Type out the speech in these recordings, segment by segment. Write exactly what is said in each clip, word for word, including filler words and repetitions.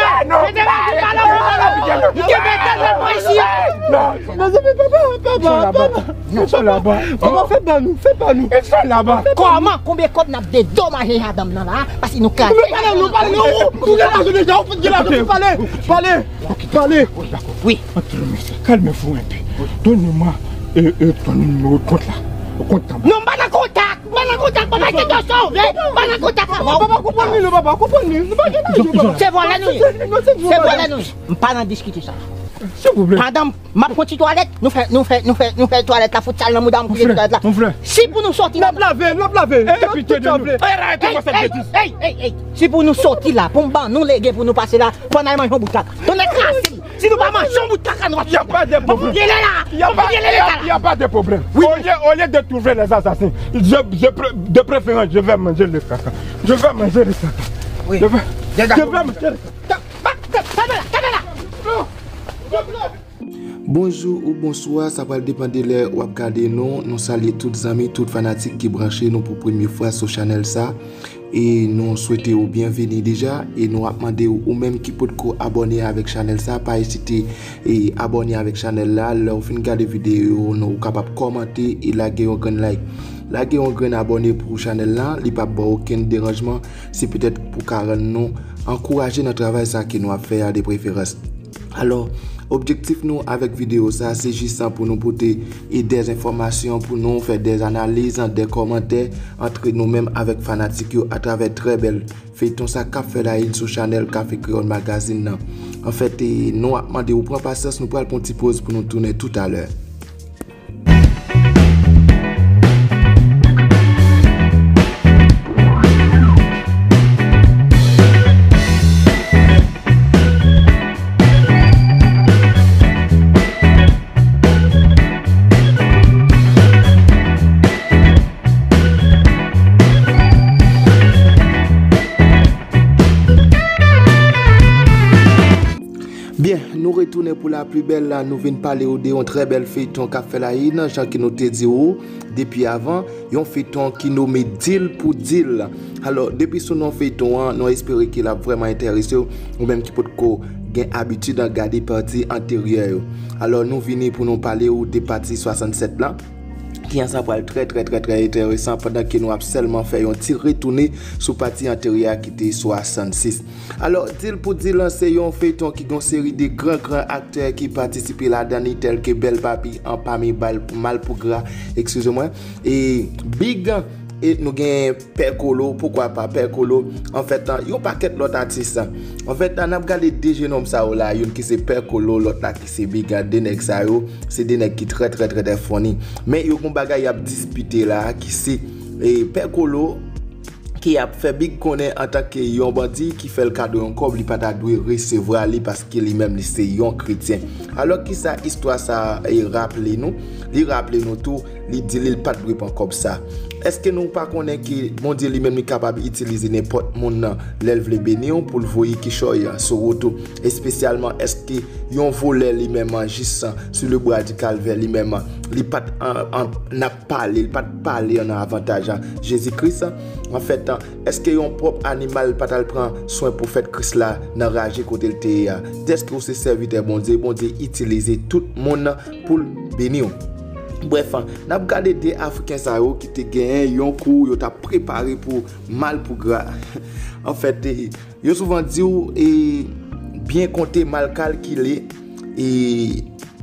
la. Mete la, mete la, mete la. Mete la, mete la. Mezanmi, papa, papa, papa. Ils sont là-bas. Papa, fè pa nou, fè pa nou. Ils sont là-bas. Kòman, konbyen kòb n ap dedomaje madanm nan la? Paske nou kraze. Nou pale, nou pale, nou, nou gen lajan deja, ou fout gen lajan, pale, pale, pale. Wi. Antre mesye, kalme vou enpe. Donnez-moi euh, euh, ton numéro de compte là. Compte là. Non, m pa nan kontak. M pa nan kontak. Papa, se dosye w vle. M pa nan kontak avè w. Papa, konprann li non, papa, konprann li. Nou pa gen lajan, papa. Se vòlè nou ye. Se vòlè nou ye. M pa nan diskite sa. Silvouplè. Pandan m ap pran ti twalèt, nou fè, nou fè, nou fè, nou fè twalèt la, fout sal nan mouda m, koule twalèt la. Mon frè. Si pou nou sòti la. N ap lave, n ap lave. Hey, hey, hey, hey, hey. Si pou nou sòti la, pou m ban nou lege pou nou pase la, fò n al manje yon bout kaka. Tonnè kraze m. Si nou pa manje yon bout kaka, nou ap. Y a pas de problème. Fò m rele la. Y a pas, y a, y a pas de problème. Au lieu, au lieu de trouver les assassins, je, je, de préférence, je vais manger le caca. Je vais manger le caca. Oui. Je vais, je vais manger le caca. Kanpe la, kanpe la. Bonjou ou bonswa, sa pral depann de lè w ap gade nou. Nou salye tout zanmi, tout fanatik ki branche nou pou premye fwa sou chanèl sa. E nou swete w byenveni deja. E nou ap mande w, ou menm ki potko abòne avèk chanèl sa, pa ezite e abòne avèk chanèl la. Lè w fin gade videyo nou, ou kapab kòmante e lage yon grenn like. Lage yon grenn abòne pou chanèl la, li p ap ba w okenn deranjman. Se petèt pou ka rann nou ankouraje nan travay sa ke nou ap fè a de preferans. Alò, objektif nou avèk videyo sa, se jis pou nou pote e dè enfòmasyon, pou nou fè dè analiz, dè kòmantè antre nou menm avèk fanatik yo atravè trè bèl feyton sa k ap fè la une sou chanèl Café Creole Magazine nan. Anfèt, e, nou ap mande w pran pasyans, nou pral pran ti poz pou nou tounen toutalè. Byen, nou retounen pou la pli bèl la, nou vin pale w de yon trè bèl feyton k ap fè la ine, jan ke nou te di w depi avan, yon feyton ki nome Deal pou Deal. Alò, depi sou non feyton an, nou espere ke l ap vrèman enterese w, ou menm ki potko gen abitid an gade pati anteryè yo. Alò, nou vini pou nou pale w de pati swasannsèt la. Ki an sa pral trè, trè, trè, trè enteresan pandan ke nou ap sèlman fè yon ti retounen sou pati anteryè a ki te swasannsis. Alò, Deal pou Deal lan se yon feyton ki gen yon seri de gran, gran aktè ki patisipe ladan li, tèlke Bèl Papi, Anpami, Bal-, Malpougra, eskize mwen, e Big, e nou gen Pè Kolo, poukwa pa Pè Kolo, anfèt, yon pakèt lòt atis. Anfèt, n ap gade de jenòm sa yo la, youn ki se Pè Kolo, lòt la ki se Big, de nèg sa yo, se de nèg ki trè, trè, trè, trè funny. Men yo gen yon bagay y ap dispite la, ki se, e, Pè Kolo, ki ap fè Big konnen antanke yon bandi ki fè l kado yon kòb li pa ta dwe resevwa li paske li menm li se yon kretyen. Alò, kisa istwa sa a, e, raple nou? Li raple nou tou, li di li l pa t dwe pran kòb sa. Èske nou pa konnen ke Bondye li menm li kapab itilize nenpòt moun nan lè l vle beni w pou l voye kichòy sou wout ou? Espesyalman, èske yon volè li menm jis sou le bwa di kalvè li menm li pa t an, an, n ap pale, li pa t pale nan avantaj a Jezi Kris. Anfèt, èske yon pwòp animal pa t al pran swen pwofèt Kris la nan raje kote l te ye a? Dèske ou se sèvitè Bondye, Bondye itilize tout moun pou l beni w. Brèf, n ap gade de Afriken sa yo ki te genyen yon kou yo t ap prepare pou Malpougra. Anfèt, e, yo souvan di w, e, byen konte, mal kalkile, e,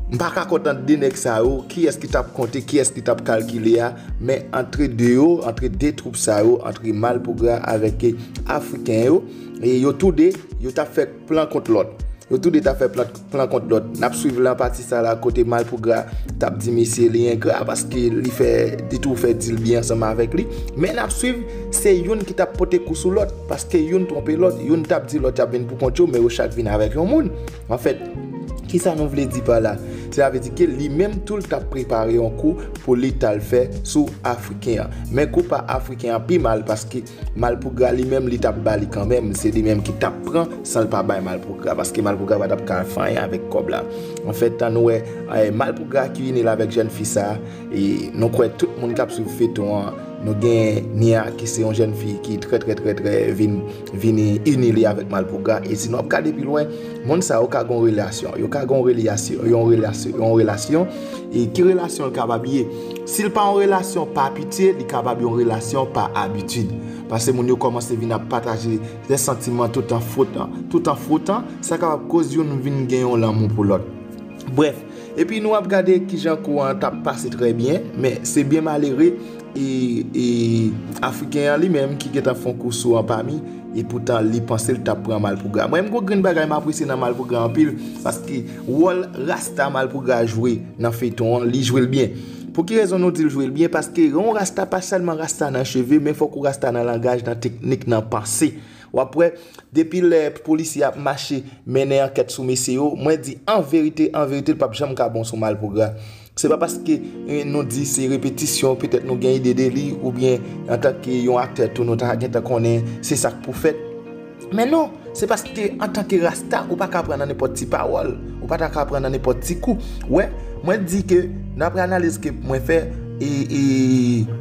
m pa ka konn ant de nèg sa yo, kiyès ki t ap konte, kiyès ki t ap kalkile a, men antre de yo, antre de twoup sa yo, antre Malpougra avèk, e, Afriken yo, e yo tou de, yo t ap fè plan kont lòt. Yo tou de t ap fè plan, plan kont lòt. N ap swiv lan pati sa la kote Malpougra t ap di misye li engra paske li fè, li tou fè dil byen ansanm avèk li. Men n ap swiv, se youn ki t ap pote kou sou lòt, paske youn twonpe lòt, youn t ap di lòt y ap vin pou kont yo, men yo chak vin avèk yon moun. Anfèt, kisa nou vle di pa la? Sa vle di ke li menm tou l t ap prepare yon kou pou li t al fè sou Afriken an. Men kou pa Afriken an pi mal paske Malpougra li menm li t ap ba li kanmenm, se li menm ki t ap pran san l pa bay Malpougra, paske Malpougra pa t ap ka fè anyen avèk kòb la. Anfèt, an nou wè, eh, Malpougra ki ini l avèk jèn fi sa, e nou kwè tout moun k ap swiv feyton an, nou gen Nia ki se yon jèn fi ki trè, trè, trè, trè vin, vini ini li avèk Malpougra, e si nou ap gade pi lwen, moun sa yo ka gen yon relasyon, yo ka gen yon relasyon, yon relasyon, yon relasyon, e ki relasyon l kapab ye? Si l pa yon relasyon pa pitye, li kapab yon relasyon pa abitid. Paske moun yo kòmanse vin ap pataje de santiman tout an fwotan, tout an fwotan, sa kapab koz youn vin gen yon lanmou pou lòt. Brèf, Epi nou ap gade kijan kou an t ap pase trè byen, men se byen malere e, e Afriken an li menm ki gentan fè yon kou sou Anpami, e poutan li panse l t ap pran Malpougra. Mwen menm gon grenn bagay m apresye nan Malpougra anpil, paske wòl rasta Malpougra jwe nan feyton an, li jwe l byen. Pou ki rezon nou di l jwe l byen? Paske yon rasta pa sèlman rasta nan cheve, men fòk ou rasta nan langaj, nan teknik, nan panse. W ap wè, depi lè polisye ap mache mennen ankèt sou mesye yo, mwen di an verite, an verite, l p ap janm ka bon sou Malpougra. Se pa paske eh, nou di se repetisyon, petèt nou gen ide de li, oubyen antanke yon aktè tou nou ta gentan konnen se sa k pou fèt. Men non, se paske antanke rasta, ou pa ka pran nan nenpòt ti pawòl, ou pa ta ka pran nan nenpòt ti kou. Wè, mwen di ke, daprè analiz ke mwen fè, e, e,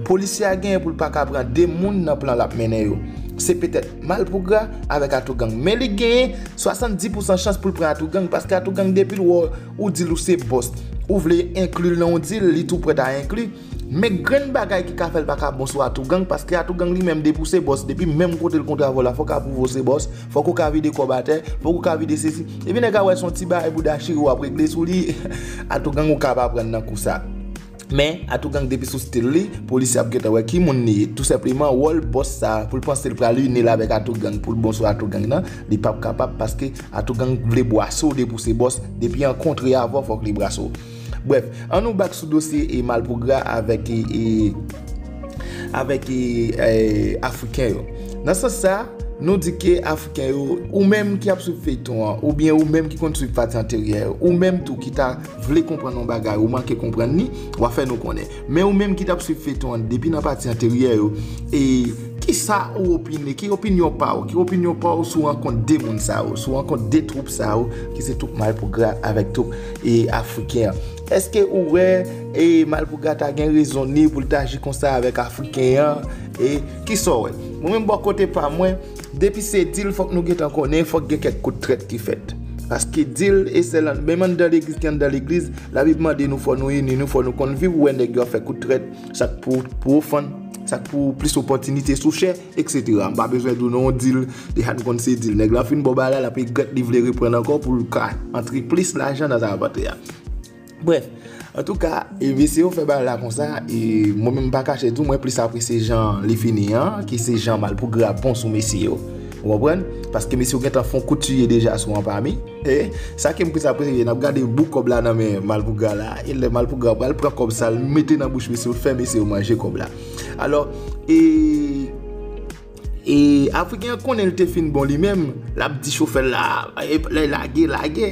polisye a genyen pou l pa ka pran de moun nan plan l ap mennen yo. Se petèt Malpougra avèk Atougang. Men li genyen swasanndis pousan chans pou l pran Atougang, paske Atougang depi l wè w, ou di l ou se bòs, ou vle enkli l nan yon dil, li tou prèt a enkli. Men grenn bagay ki ka fè l pa ka bon sou Atougang, paske Atougang li menm depi w se bòs, depi menm kote l kontre avè w la, fòk w ka pwouve w se bòs, fòk ou ka vide kòb atè, fòk ou ka vide sesi. Epi nèg a wè se yon ti bagay bouda chire w ap regle sou li, Atougang ou ka pa pran nan kou sa. Men, Atougang depi sou stil li, polisye ap gentan wè ki moun li ye. Tou senpleman, wòl bòs sa, pou l panse l pral ini l avèk Atougang, pou l bon sou Atougang nan, li p ap kapab, paske Atougang vle bwase w depi w se bòs, depi ankontre avè w, fòk li bwase w. Brèf, ann nou back sou dosye e Malpougra avèk e, e, avèk e, e, Afriken yo. Nan sans sa, nou di ke Afriken yo, ou menm ki ap swiv feyton an, oubyen ou menm ki konn swiv pati anteryè yo, ou menm tou ki ta vle konprann yon bagay, ou manke konprann li, w a fè nou konnen. Men ou menm ki t ap swiv feyton an depi nan pati anteryè yo, e kisa ou opine, ki opinyon pa w, ki opinyon pa w sou rankont de moun sa yo, sou rankont de twoup sa yo, ki se twoup Malpougra avèk twoup e Afriken an? Èske ou wè e Malpougra ta gen rezon ni pou l ta aji konsa avèk Afriken an? E kisa w wè? Mwen menm bò kote pa mwen, depi se dil, fòk nou gentan konnen, fòk gen kèk kout trèt ki fèt. Paske dil e sèl an, menm anndan legliz ki anndan legliz, Labib mande nou fò nou ini, nou fò nou konn viv, ou wè nèg yo ap fè kout trèt, sa k pou, pou ofann, sa k pou plis opòtinite sou chè, etsetera. M pa bezwen di w non, dil, deja n konn se dil. Nèg la fin ba w bagay la, l ap regrèt, li vle reprann ankò pou l ka antre plis lajan nan zavant li a. Brèf, antouka, e mesye yo fè bagay la konsa, e mwen menm m pa kache di w, mwen plis apresye jan li fini an, ki se jan Malpougra bon sou mesye yo. Ou konprann? Paske mesye yo gentan fè yon kou tiye deja sou Anpami. E sa ke m plis apresye, n ap gade bout kòb la nan men Malpougra la, e lè Malpougra pral pran kòb sa, l mete nan bouch mesye yo, l fè mesye yo manje kòb la. Alò, e E Afriken an konnen l te fin bon li menm, l ap di chofè l la, e, lè lage, lage.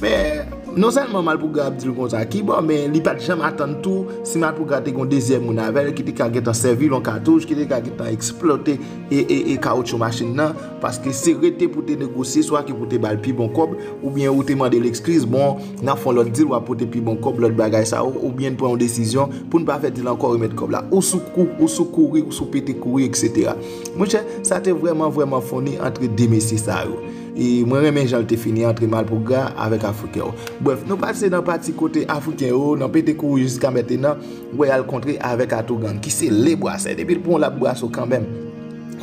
Men, non sèlman Malpougra ap di l konsa, ki bon, men li pa t janm atann tou, si Malpougra te gen yon dezyèm moun avè l, ki te ka gentan sèvi l yon katouch, ki te ka gentan eksplòte e, e, e kawoutchou machin nan, paske se rete pou te negosye, swa ki pou te ba l pi bon kòb, oubyen ou te mande l ekskiz, bon, n ap fè yon lòt dil, w ap pote pi bon kòb, lòt bagay sa yo, oubyen n pran yon desizyon pou n pa fè dil ankò, remèt kòb la. Ou sou kou, ou sou kouri, ou sou pete kouri, etsetera. Monchè, sa te vrèman, vrèman funny antre de mesye sa yo. E mwen renmen jan l te fini antre Malpougra avèk Afriken yo. Brèf, nou pase nan pati kote Afriken yo, nan pete kouri jiska mentenan, wè y al kontre avèk Atougang, ki se le bwasè. Depi l pran w, l ap bwase w kanmenm.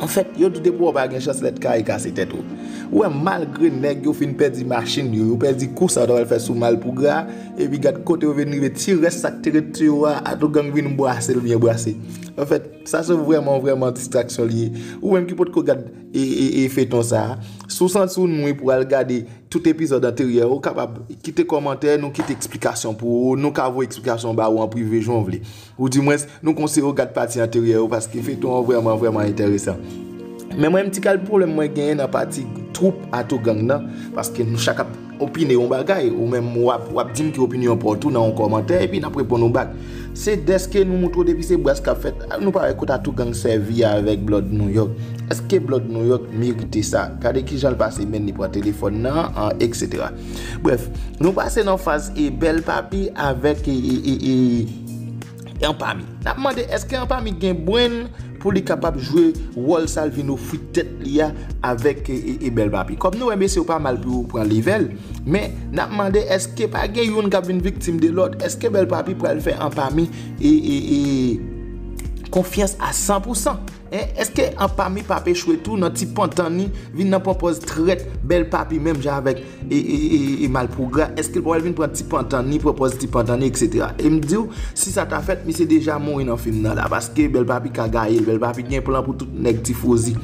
Anfèt, yo di depi w pa gen chans, lèt kare kase tèt ou. Ou wè, malgre nèg yo fin pèdi machin yo, yo pèdi kou sa yo t ap fè sou Malpougra, epi gad kote yo vin rive, ti rès sa k te ret sou yo a, Atougang vin bwase l byen bwase. Anfèt, sa se vrèman, vrèman distraksyon li ye. Ou menm ki potko gad e, e, e feyton sa a, si w santi w nwi pou w al gade tout epizòd anteryè, ou kapab kite kòmantè, nou kite eksplikasyon pou ou, nou ka voye eksplikasyon ba ou an prive, jan w vle. Oudimwens, nou konseye w gad pati anteryè yo, paske feyton an vrèman, vrèman enteresan. Men mwen, m ti kal pwoblèm mwen genyen nan pati twoup Atougang nan, paske nou chak ap opine yon bagay, ou menm w ap, w ap di m ki opinyon pa w tou nan yon kòmantè, epi n ap reponn ou bak. Se dèske nou montre w depi se bwase k ap fèt, nou pa wè kout Atougang sèvi avèk Blood New York. Èske Blood New York merite sa? Gade kijan l pase men li pran telefòn nan, an, etsetera. Brèf, nou pase nan faz e Bèl Papi avèk e, e, e, e, Anpami. N ap mande, èske Anpami gen brenn pou li kapab jwe wòl sa l vin ofri tèt li a avèk e, e, e Bèl Papi? Kòm nou wè, mesye yo pa mal pou yo pran level, men n ap mande, èske pa gen youn k ap vin viktim de lòt? Èske Bèl Papi pral fè Anpami e, e, e, konfyans a san pou san? Hein? Èske Anpami p ap echwe tou nan ti pantan ni, vin nan pran pòz trèt Bèl Papi menm jan avèk e, e, e, e Malpougra? Èske l pa pral vin pran ti pantan ni, pran pòz ti pantan ni, etsetera? E m di w, si sa ta fèt, misye deja mouri nan fim nan la, paske Bèl Papi ka gaye l, Bèl Papi gen plan pou tout nèg tifozi.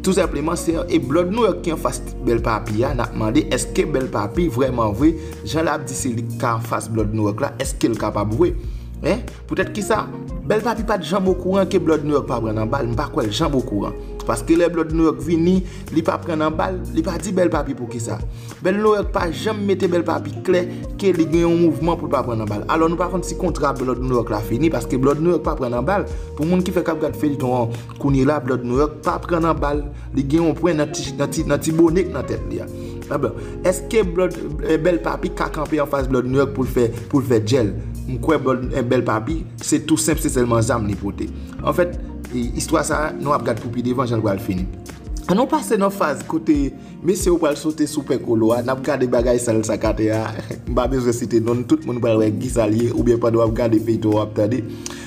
Tou senpleman, se e Blood New York ki anfas Bèl Papi a, n ap mande èske Bèl Papi vrèman vre, jan l ap di se li k ka anfas Blood New York la, èske l kapab vre? Hein? Poutèt kisa? Bèl Papi pa t janm okouran ke Blood New York pa pran nan bal, m pa kwè l janm okouran. Paske lè Blood New York vini, li pa pran nan bal, li pa di Bèl Papi poukisa. Bèl New York pa janm mete Bèl Papi klè ke li gen yon mouvman pou l pa pran nan bal. Alò nou pa konn si kontra Blood New York la fini, paske Blood New York pa pran nan bal. Pou moun ki fèk ap gad feyton an, kounye la Blood New York pa pran nan bal. Li gen yon pwen nan ti, nan ti, nan ti bone k nan tèt li a. Ebyen, èske Blood, eh, Bèl Papi ka kanpe anfas Blood New York pou l fè, pou l fè djèl? M kwè Blood, eh, Bèl Papi, se tou senp, se sèlman zam li pote. Anfèt, e, istwa sa a, nou ap gad pou pi devan jan l pral fini. An nou pase nan faz kote mesye yo pral sote sou Pè Kolo a, n ap gade bagay sal sa k atè a. M pa bezwen site non l, tout moun pral wè kisa l ye, oubyen pandan w ap gade feyton w ap tande.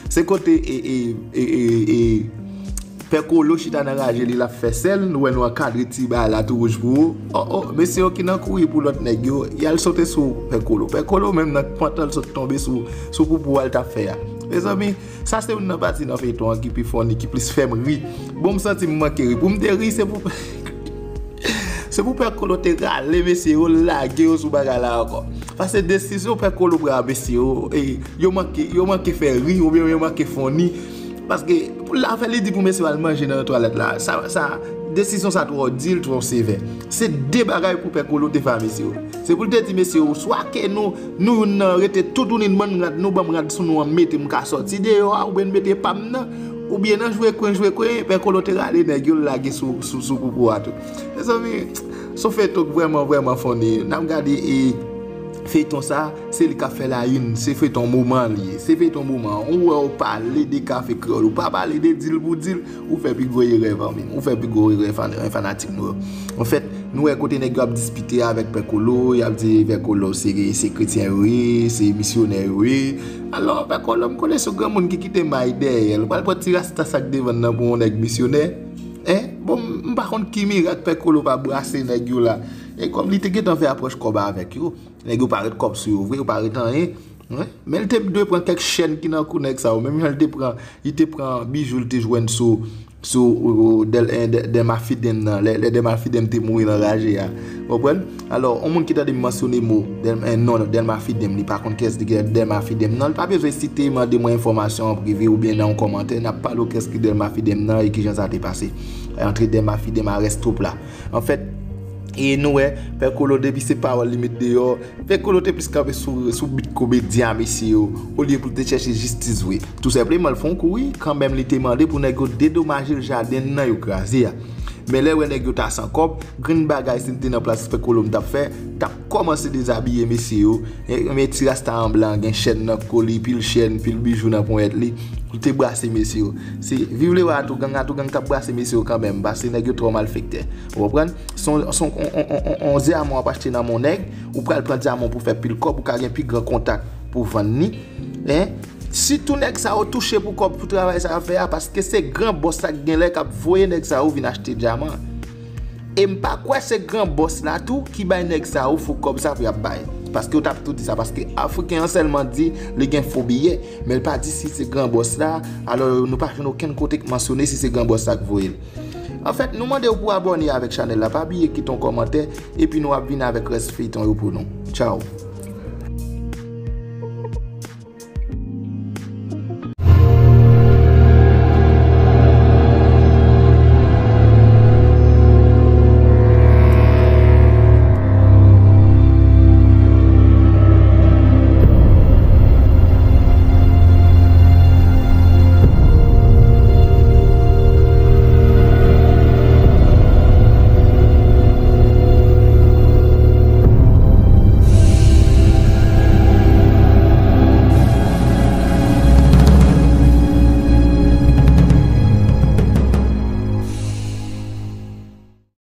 Se kote e, e, e, e, e, Pè Kolo chita nan raje li, l ap fè sèl, nou wè nou ankadre ti bagay la tou wouj pou ou. Oh, oh, mesye yo ki nan kouri pou lòt nèg yo, y al sote sou Pè Kolo. Pè Kolo menm nan pantan l sot tonbe sou, sou poupou a l t ap fè a. Mezanmi, sa se youn nan pati nan feyton an ki pi funny, ki plis fè m ri. Bon, m santi m manke ri. Pou m te ri, se pou se pou Pè Kolo te rale mesye yo, lage yo sou bagay la ankò. Paske desizyon Pè Kolo pran a mesye yo, e, yo manke, yo manke fè ri oubyen yo manke funny. Paske pou l la fè li di pou mesye yo al manje nan twalèt la. Sa, sa, desizyon sa twò di l, twò sevè. Se de bagay pou Pè Kolo te fè a mesye yo. Se pou l te di mesye yo, swa ke nou, nou youn nan rete toutouni n bann rad, nou ban m rad sou nou an, mete m ka sòti deyò a, oubyen n mete pa m nan, oubyen nan jwe kwen, jwe kwen, Pè Kolo te rale nèg yo, l lage sou, sou, sou poupou a tou. Mezanmi, se yon feyton k vrèman, vrèman funny. N ap gade e feyton sa, se li k ap fè la une, se feyton moman li ye, se feyton moman. Ou wè ou pale de kafe kreyòl, ou pa pale de dil pou dil, ou fè pi gwo erè fanmi m, ou fè pi gwo erè fan, fanatik nou yo. Anfèt, nou wè kote nèg yo ap dispite avèk Pè Kolo, y ap di Pè Kolo se, se kretyen yo ye, se misyonè yo ye. Alò, Pè Kolo, m konnen se yon granmoun ki kite may dèyè l. Ou pral pran ti rasta sa k devan l nan pou yon nèg misyonè? Hein? Bon, m, m pa konn ki mirak Pè Kolo pa brase nèg yo la. E kòm li te gentan fè apwòch kòb avèk yo, nèg yo pa ret kòb sou yo vre, yo pa ret anyen. Hein? Men l te dwe pran kèk chèn ki nan kou nèg sa yo, menm jan l te pran, li te pran bijou l te jwenn sou, sou, o, o, Del, eh, De-, Delma Fidem nan, lè, lè Delma Fidem te mouri nan raje a. Konprann? Alò, yon moun ki tande m mansyone mo, Del, eh, non, Delma Fidem, li pa konn kiyès ki Delma Fidem nan, li pa bezwen site, mande mwen enfòmasyon an prive oubyen nan yon kòmantè, n ap pale w kiyès ki Delma Fidem nan e kijan sa te pase. Antre Delma Fidem a rès twoup la. Anfèt, e nou wè, Pè Kolo depi se pawòl li met deyò, Pè Kolo te plis kanpe sou, sou bit komedyen a mesye yo, olye pou l te chèche jistis vre. Tou senpleman, l fè yon kou wi, kanmenm li te mande pou nèg yo dedomaje l jaden nan yo kraze a. Men lè wè nèg yo ta san kòb, grenn bagay si m te nan plas Pè Kolo m t ap fè, t ap kòmanse dezabiye mesye yo. E, men ti rasta an blan, gen chèn nan kò li, pil chèn, pil bijou nan ponyèt li. Li te brase mesye yo. Se viv lewa Atogang, Atogang t ap brase mesye yo kanmenm, paske nèg yo twò malfektè. Ou konprann? Se yon, se yon, on, on, on, on, on dyaman w ap achte nan men yon nèg, ou pral pran dyaman pou fè pil kòb, ou ka gen pi gran kontak pou vann li. Hein? Sitou nèg sa yo touche pou kòb pou travay sa y ap fè a, paske se gran bòs la k gen lè k ap voye nèg sa yo vin achte dyaman. E m pa kwè se gran bòs la tou ki bay nèg sa yo fo kòb sa pou y ap bay. Paske yo t ap tou di sa, paske Afriken an sèlman di li gen fo biyè, men l pa di si se gran bòs la, alò nou pa jwenn okenn kote k mansyone si se gran bòs la k voye l. Anfèt, nou mande w pou abòne avèk chanèl la, pa bliye kite yon kòmantè, epi nou ap vin avèk rès feyton yo pou nou. Tchaw!